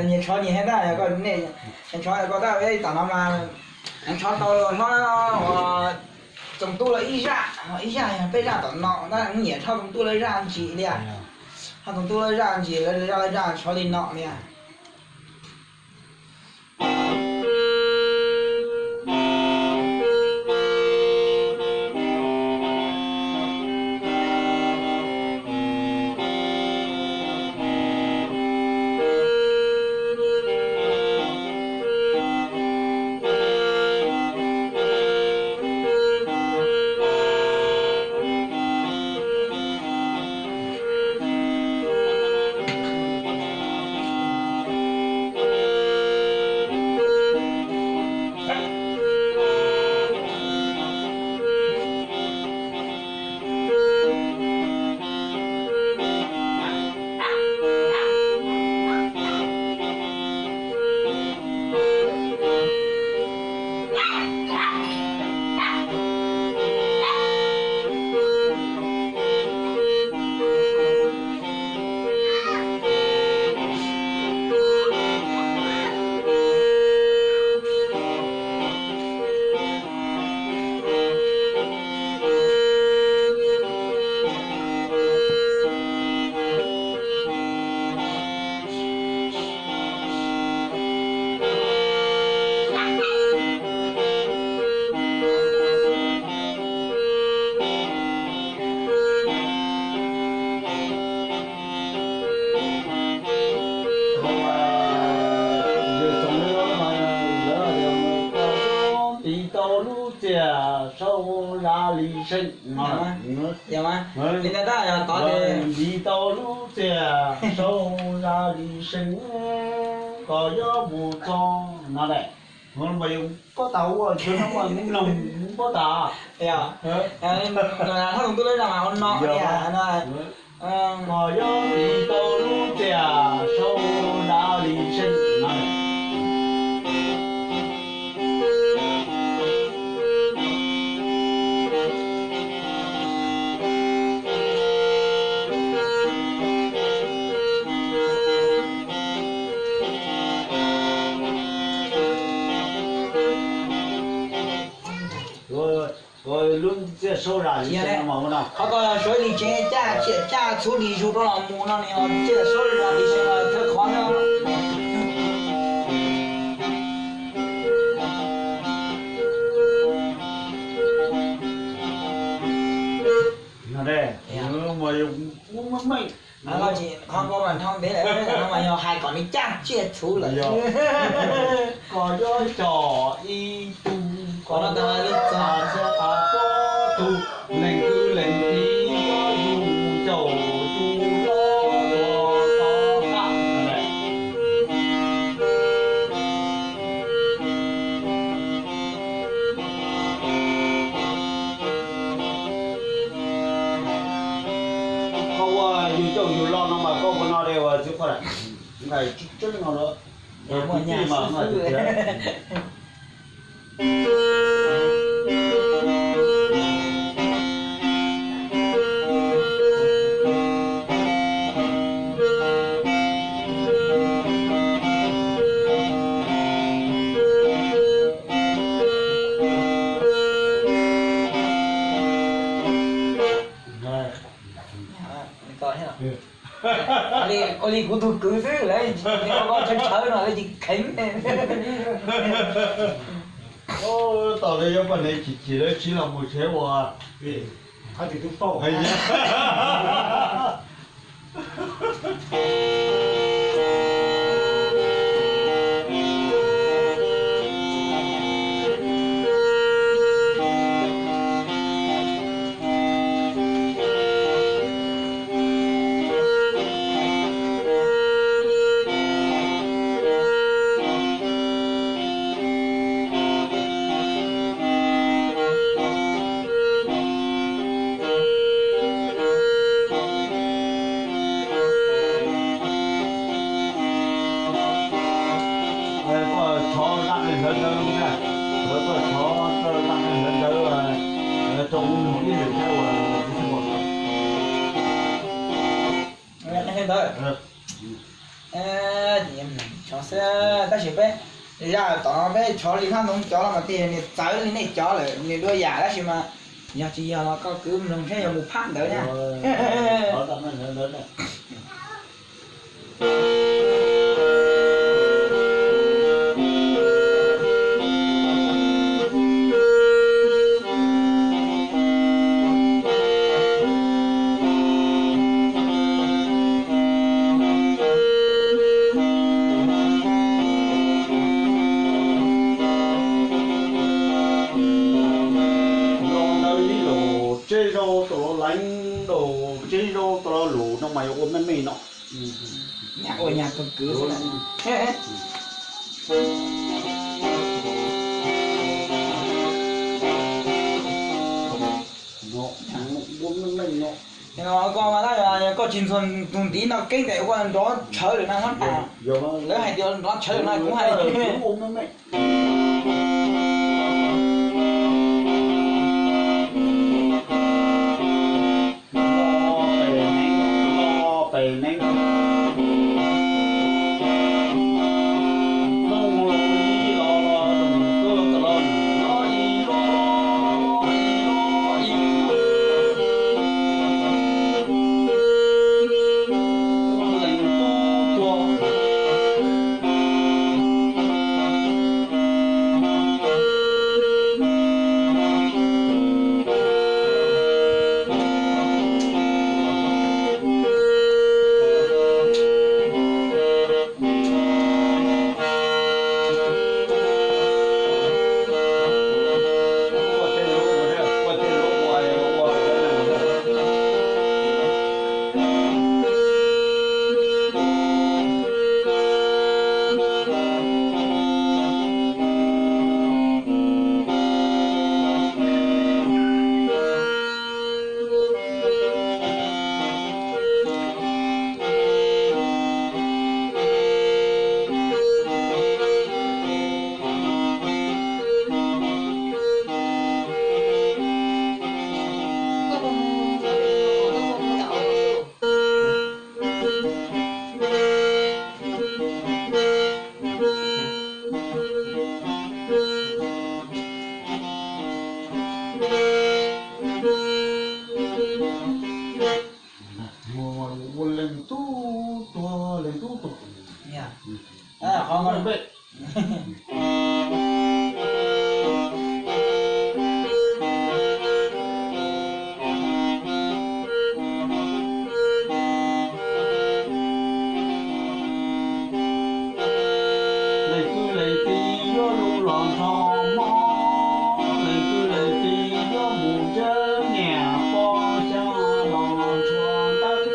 Nyias tshov nyias thiab tab, yog koj ne, nyias tshov koj tab, tam no mas nyias tshov tau los hlob ua Txoos Tuj los ib zaj, ib zaj yog peb zaj tom no tab, nyias tshov Txoos Tuj los zaj ntsis li. Tshov Txoos Tuj los zaj ntsis, lawv zaj lawv zaj tshov li no li. Ntiv tau lub txiaj saub zaj li seem no. Li ntawd tab yog tod ces ntiv tau lub txiaj saub zaj li seem kom yuav mus txog no lawm. Pob tas ua tsuav no mas noog pob tas. Yog, Txoos Tuj lawv zaj mas ua no tias, kom yuav ntiv tau lub txiaj saub zaj li seem no. Lub txiaj saub zaj li seem no mas ua no. Qhov ko yog suav li tsev caj, caj txhuv li zug rau los mus no nws yog txiaj saub zaj li seem no thawj qhov no. Qhov ko mas dhau ntev lawm, no mas yog hais kom nws caj tsiaj txhuv lawm. Koj yuav coj ib tug, koj yuav coj ib tug, leej twg leej twg yuav yug caum tus hlob tuaj txog tag. Koj ua yug caum yug hlob no mas koj ua no de ua txiv qhua, nqaij tseeb no los, kwv tij mas nqaij tiag. Ua li kuv tug kwv xwb, lawv tshawb tshawb no lawv tsis kheev. Tab tom lawv yuav poj niam chim chim lawv tsiv los mus tsev ua. Koj tshov zaj ntawd ntawd, koj tshov zaj ntawd ntawd rau ib lwm thiab uas ntawd. Xwb, tab sis peb zaj tom no peb tshov li hnab ntoo cov los mas tias nws txawv li nej cov lawm, nws dua yam tab sis mas yog tsis yog los koj kwv mloog saib yog mus phab ntawd na. Los ntawd ib los tseb zaug tau los leev, los tseb zaug tau los lus no mas yuav ua meej meej no. Nyab ua nyab tug kwv xwb. Koj mas tab yog koj tsis ntxuag tus ntiv no keeb tes ua nrov tshawv lawm na, lawv hais tias nrov tshawv lawm na kuv hais. Ua leej tub tuag leej tub tuag. Qhov no leej twg leej twg yuav lug los nrog mob, leej twg leej twg yuav mus ntsib niam pog xya los ntshua ntawd.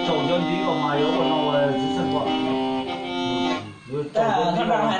Tsaus nco ntxiv los mas yuav ua no ua txiv xeeb koj. Yuav tsaus nco ntxiv los mas.